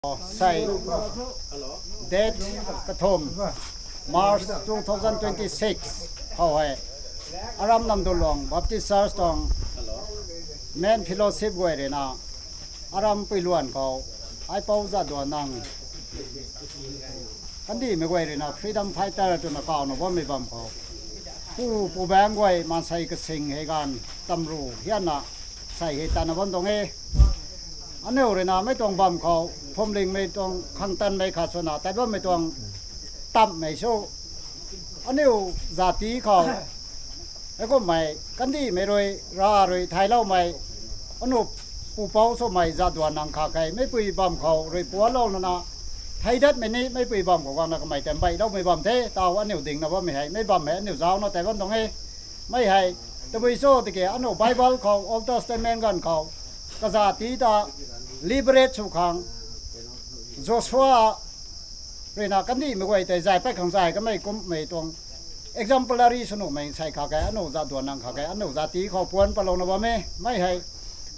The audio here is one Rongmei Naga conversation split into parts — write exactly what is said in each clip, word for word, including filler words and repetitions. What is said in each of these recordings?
Sei date kathum March two thousand twenty-six khou hei Aram Namdulong Baptist Church tuang main fellowship guay ruina Aram Puiluan khou Aipou Jadonang kandihmei guay ruina freedom fighter twna kawna bammei bam khou pu pu baeng guay maansei kasing hei ganv tamru hianna sei hei tatna bam tuang e. Aniu ruina mei tuang bam khou phwamlingmei tuang khang tanmei khat swna tat bammei tuang tamhmei sw aniu zati khou heikumhmei kandihmei rui ra rui thailoumei aniu pupouc swmei Jadonang kha kei meipui bam khou rui puanclou nana thei datmei ni meipui bam khou guangna kamei tei mbeihloumei bam the taw aniu dingna bammei hei mei bam hei aniu zaucna tat bam tuang e. Mei hei tabui cho tiki aniu Bible khou Old Testament ganv khou kazati ta liberate sw khang Joshua ruina kandihmei guay tei zay pat khang zay kamei kumhmei tuang exemplary sw nuhmei sei kha kei aniu Jadonang kha kei aniu zati khou puanc patlouna bam e. Mei hei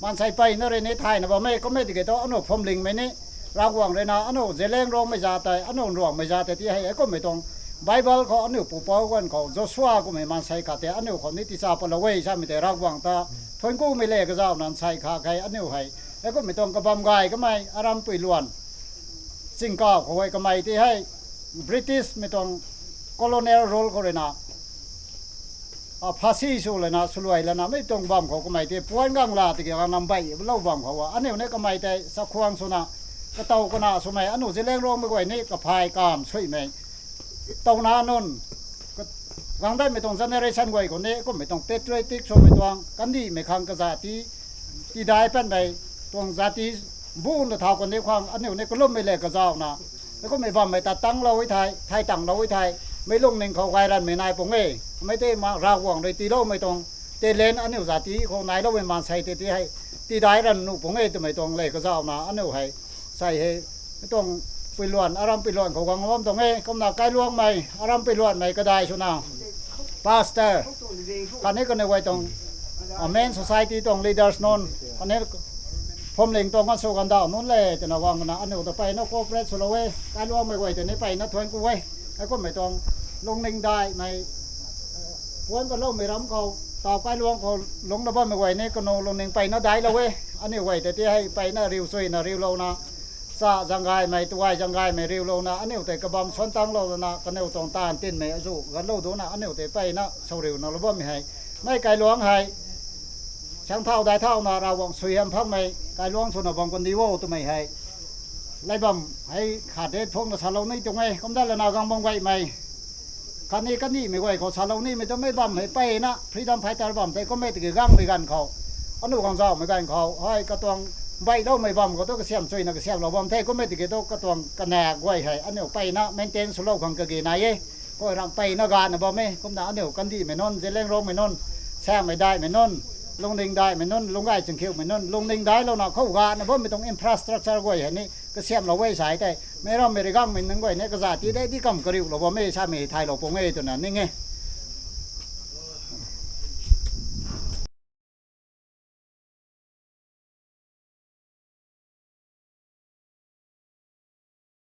maansei peyna rui ni thayna bam e. Kummei tiki thu aniu phwamlingmei ni Ravguangc ruina aniu Zeliangrongmei za tei aniu Nruanghmei za tei ti hei heikumhmei tuang Bible khou aniu pupouc ganv khou Joshua kummei maansei khat tei aniu khou ni ticha patlou e samei tei Ravguangc ta thuanc kumei le kazauhna sei kha kei aniu hei heikumhmei tuang kabam gay kamei Aram Puiluan chingkauh khou hei kamei ti hei Britishmei tuang colonial rule khou ruina phasi sw lana swluai lana mei tuang bam khou kamei tei puanc gang la tiki gangnam beilou bam khou aniu ni kamei tei chakhwang swna katow kana swmei aniu Zeliangrongmei guay ni kaphay kamv suimei towna nunc gang datmei tuang generation guay khou ni kummei tuang patriotic swmei tuang kandihmei khang kazati tidai patmei tuang zati buna thau khou ni khang aniu ni kalummei le kazauhna heikumhmei bammei ta tanglou e thei thei tanglou e thei mei lungning khou gay ranvmei nai pung e. Mei tei ma Ravguangc rui tiiloumei tuang talent aniu zati khou nailoumei maansei tei ti hei tidai ranv nuh pung e twmei tuang le kazauhna aniu hei sei hei tuang Puiluan Aram Puiluan khou gang bam tuang e. Kumna kailuangmei Aram Puiluanmei kadai swna pastor khatni kaniw guay tuang main society tuang leaders nunc khatni phwamling tuang kan sw gandauh nunc le twna guang kana aniu ta peyna cooperate swlou e. Kailuangmei guay tei ni peyna thuanc ku e. Heikumhmei tuang lungning daihmei puanc kaloumei ram khou taw kailuang khou lungcna bammei guay ni kanu lungning peyna daiclou e. Aniu guay tei ti hei peyna riu chuyna riulouna cha zanggaymei tuay zanggaymei riulouna aniu tei kabam suan tanglouna kaniw tuang taanv tinmei azu ganlou duna aniu tei peyna souriuna lou bammei hei mei kailuang hei sangthau dai thauna Ravguangc suaihiam phakmei kailuang swna bam kandi o twmei hei lay bam hei khat de thuakna salou ni tuang e. Kumdat lana gang bam gaymei khatni kandihmei guay khou salou nimei twmei bam hei peyna freedom fighter bam tei kummei tiki gangmei ganv khou aniu gang zauhmei ganv khou hei katuang beihloumei bam khou tu kasiam chuyna kasiamlou bam the. Kummei tiki tu katuang kanaek guay hei aniu peyna maintain swlou khang kage nai e. Khou ram peyna gana bam e. Kumna aniu kandihmei nunc Zeliangrongmei nunc Saengmei daihmei nunc lungning daihmei nunc Lungcgay Chingkhiumei nunc lungning daiclouna khou gana bammei tuang infrastructure guay hei ni kasiamlou e sai tei meic rammei rui gangmei nunc guay ni kazati de di kam kariulou bam e samei thaylou pung e twna ning e.